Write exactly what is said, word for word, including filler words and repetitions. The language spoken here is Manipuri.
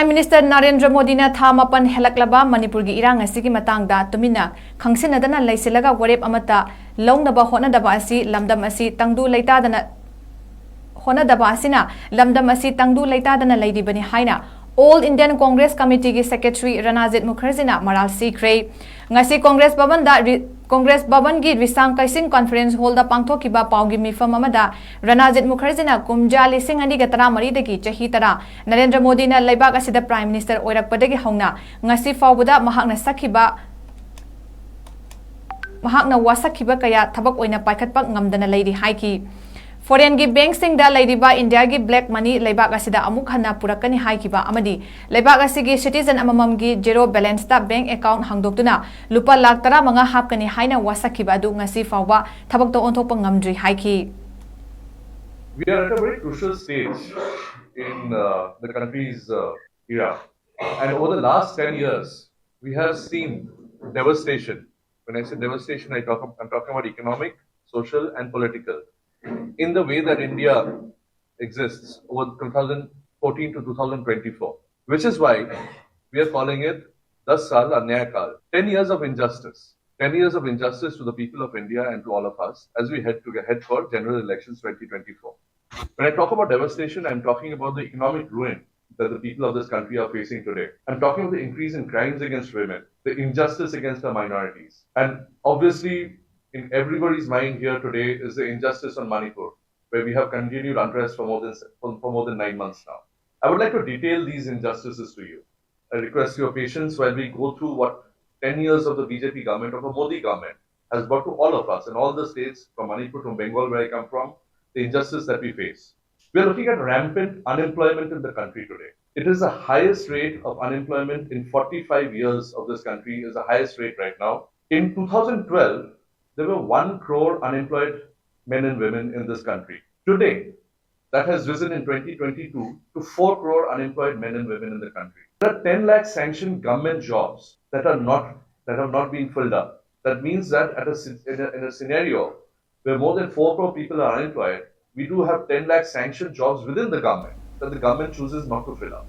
Prime Minister ꯅꯔꯦꯟꯗ꯭ꯔ ꯃꯣꯗꯤꯅ ꯊꯥ ꯃꯥꯄꯟ ꯍꯦꯜꯂꯛꯂꯕ ꯃꯅꯤꯄꯨꯔꯒꯤ ꯏꯔꯥꯡ ꯑꯁꯤꯒꯤ ꯃꯇꯥꯡꯗ ꯇꯨꯃꯤꯟꯅ ꯈꯪꯁꯤꯟꯅꯗꯅ ꯂꯩꯁꯤꯜꯂꯒ ꯋꯥꯔꯦꯞ ꯑꯃꯠꯇ ꯂꯧꯅꯕ ꯍꯣꯠꯅꯗꯕ ꯑꯁꯤ ꯂꯝꯗꯝ ꯑꯁꯤ ꯇꯪꯗꯨ ꯂꯩꯇꯥꯗꯅ ꯍꯣꯠꯅꯗꯕ ꯑꯁꯤꯅ ꯂꯝꯗꯝ ꯑꯁꯤ ꯇꯪꯗꯨ ꯂꯩꯇꯥꯗꯅ ꯂꯩꯔꯤꯕꯅꯤ ꯍꯥꯏꯅ All Indian Congress Committeeꯒꯤ Secretary ꯔꯅꯥꯖꯤꯠ ꯃꯨꯈꯔꯖꯤꯅ ꯃꯔꯥꯜ ꯁꯤꯈ꯭ꯔꯦ꯫ ꯉꯁꯤ ꯀꯣꯡꯒ꯭ꯔꯦꯁ ꯚꯕꯟꯗ ꯔꯤ-, ꯀꯣꯡꯒ꯭ꯔꯦꯁ ꯚꯕꯟꯒꯤ ꯔꯤꯁꯥꯡ ꯀꯩꯁꯤꯡ conference hallꯗ ꯄꯥꯡꯊꯣꯛꯈꯤꯕ ꯄꯥꯎꯒꯤ ꯃꯤꯐꯝ ꯑꯃꯗ ꯔꯅꯥꯖꯤꯠ ꯃꯨꯈꯔꯖꯤꯅ ꯀꯨꯝꯖꯥ ꯂꯤꯁꯤꯡ ꯑꯅꯤꯒ ꯇꯔꯥꯃꯔꯤꯗꯒꯤ ꯆꯍꯤ ꯇꯔꯥ ꯅꯔꯦꯟꯗ꯭ꯔ ꯃꯣꯗꯤꯅ ꯂꯩꯕꯥꯛ ꯑꯁꯤꯗ Prime Minister ꯑꯣꯏꯔꯛꯄꯗꯒꯤ ꯍꯧꯅ ꯉꯁꯤ ꯐꯥꯎꯕꯗ ꯃꯍꯥꯛꯅ ꯁꯛꯈꯤꯕ, ꯃꯍꯥꯛꯅ ꯋꯥꯁꯛꯈꯤꯕ ꯀꯌꯥ ꯊꯕꯛ ꯑꯣꯏꯅ ꯄꯥꯏꯈꯠꯄ ꯉꯝꯗꯅ ꯂꯩꯔꯤ ꯍꯥꯏꯈꯤ꯫ Foreignꯒꯤ bankꯁꯤꯡꯗ ꯂꯩꯔꯤꯕ Indiaꯒꯤ black money ꯂꯩꯕꯥꯛ ꯑꯁꯤꯗ ꯑꯃꯨꯛ ꯍꯟꯅ ꯄꯨꯔꯛꯀꯅꯤ ꯍꯥꯏꯈꯤꯕ ꯑꯃꯗꯤ ꯂꯩꯕꯥꯛ ꯑꯁꯤꯒꯤ citizen ꯑꯃꯃꯝꯒꯤ zero balanceꯇ bank account ꯍꯥꯡꯗꯣꯛꯇꯨꯅ ꯂꯨꯄꯥ ꯂꯥꯈ ꯇꯔꯥꯃꯉꯥ ꯍꯥꯞꯀꯅꯤ ꯍꯥꯏꯅ ꯋꯥꯁꯛꯈꯤꯕ ꯑꯗꯨ ꯉꯁꯤ ꯐꯥꯎꯕ ꯊꯕꯛꯇ ꯑꯣꯟꯊꯣꯛꯄ ꯉꯝꯗ꯭ꯔꯤ ꯍꯥꯏꯈꯤ꯫ We are at a very crucial stage in uh, the country's uh, era. And over the last ten years, we have seen devastation. When I say devastation, I talk, I'm talking about economic, social, and political. In the way that India exists over two thousand fourteen to two thousand twenty-four, which is why we are calling it Das Saal Anyayakal, ten years of injustice, ten years of injustice to the people of India and to all of us as we head to head for general elections twenty twenty-four. When I talk about devastation, I'm talking about the economic ruin that the people of this country are facing today. I'm talking about the increase in crimes against women, the injustice against the minorities. And obviously, in everybody's mind here today is the injustice on Manipur, where we have continued unrest for more than, for, for more than nine months now. I would like to detail these injustices to you. I request your patience while we go through what ten years of the B J P government, of the Modi government, has brought to all of us in all the states, from Manipur, from Bengal, where I come from, the injustice that we face. We are looking at rampant unemployment in the country today. It is the highest rate of unemployment in forty-five years of this country, is the highest rate right now. In two thousand twelve, there were one crore unemployed men and women in this country. Today, that has risen in twenty twenty-two to four crore unemployed men and women in the country. There are ten lakh sanctioned government jobs that are not, that have not been filled up. That means that at a, in a, in a scenario where more than four crore people are unemployed, we do have ten lakh sanctioned jobs within the government that the government chooses not to fill up.